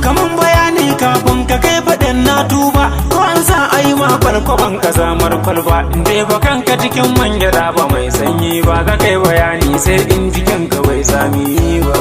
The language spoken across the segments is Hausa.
Kaman bayani kafin ka kai faɗin na tuba. Ko an sa a yi ma kwalkwaban ka zamar kwalba. In dai ba kanka cikin man gyaɗa ba mai sanyi ba, za kai bayani sai in jikinka bai sami ba.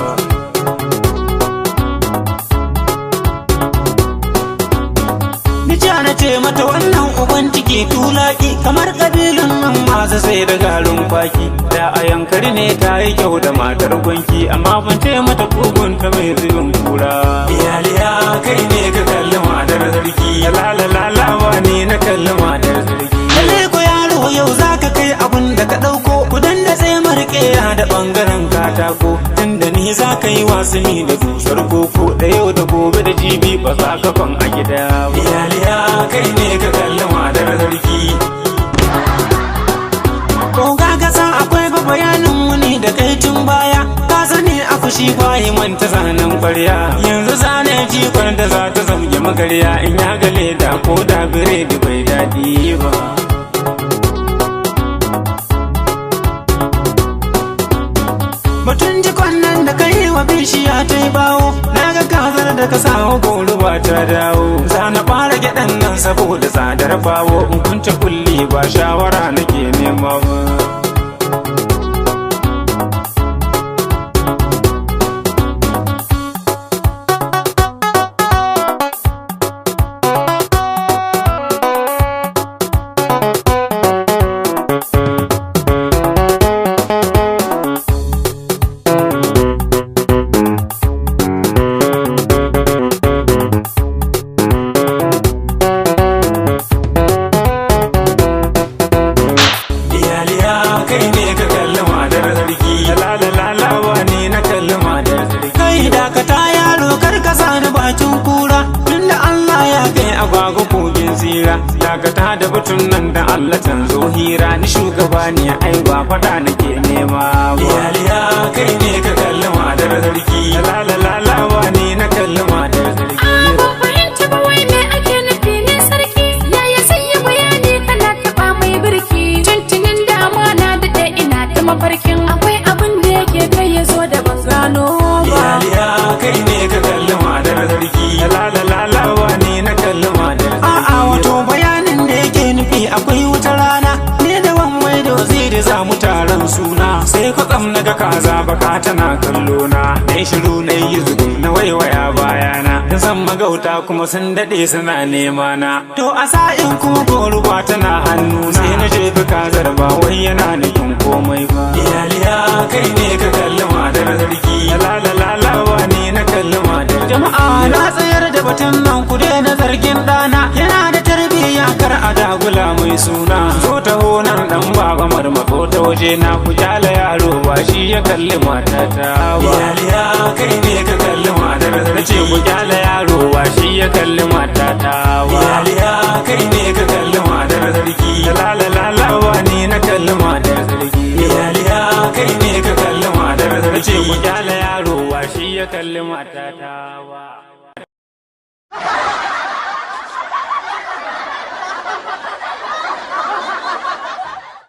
Ni ja na ce mata wannan uban ciki tulaki, kamar kabilun nan masu sai da garin kwaki. Da a yankari ne ta yi kyau da matar gwanki, amma ban ce mata kugunta mai zubin kura. Iyaliya kai ne ka kalli matar sarki, la ne na kalli matar sarki. Lalle ko yaro yau zaka kai abun da ka ɗauko, kudan da sai marƙe da ɓangaren katako. Tunda ni za ka yi wasumi da dusar koko, da yau da gobe da jibi ba za ka kwan a gida ba. Iyaliya kai ne ka kalli matar sarki. Ko ka san akwai ba bayanin wuni da kai tun baya. Ka sani a fushi bayi manta zanen kwarya. Yanzu zane jikon da za ta zauge magarya, in ya ga leda ko da biredi bai daɗi ba. Batun jikon nan da kai wa bishiya ta yi bawo, na ga kazar da ka samu goro ba ta dawo. Za na fara gyaɗan nan saboda tsadar bawo, in kunce kulli ba shawara nake nema ba. Iyaliya kai ne ka kalli matar sarki, la ne na kalli matar sarki. Kai dakata yaro kar ka sani bakin kura, tunda Allah ya kai agwagwa kogin tsira. Dakata da batun nan da Allah canzo hira, ni shugaba ne ai ba faɗa nake nema ba. Iyaliya kai ne ka kalli matar sarki, la ne na kalli matar sarki. Ban fahimta ba wai me ake nufi ne sarki. Yaya zai yi bayani kana taɓa mai birki? Tuntunin dama na daɗe ina ta mafarkin akwai abin da yake kai ya zo da ban gano ba. Iyaliya kai ne ka kalli matar sarki, la ne na kalli matar sarki. A'a wato bayanin da yake nufi akwai wata rana, ni da wan mai da waziri za mu taron suna. Sai kwatsam na ga kaza baka tana kallo na, na yi shiru na yi zugum na waiwaya bayana. Na san magauta kuma sun daɗe suna nema na. To a sa'in kuma goruba tana hannu, sai na jefi kazar ba wai yana nufin komai ba. Iyaliya kai ne ka kalli matar sarki, la ne na kalli matar. Jama'a na tsayar da batun nan ku daina zargin ɗana, yana da tarbiyya kar a dagula mai suna. Zo taho nan dan baba marmako ta waje na, ku kyale yaro ba shi ya kalli matata ba. Iyaliya kai ne ka kalli matar sarki, ce ku kyale yaro ba shi ya kalli matata ba. Iyaliya kai ne ka kalli matar sarki, la ne na kalli matar sarki. Iyaliya kai ne ka kalli matar sarki, ce ku kyale yaro ba shi ya kalli matata ba.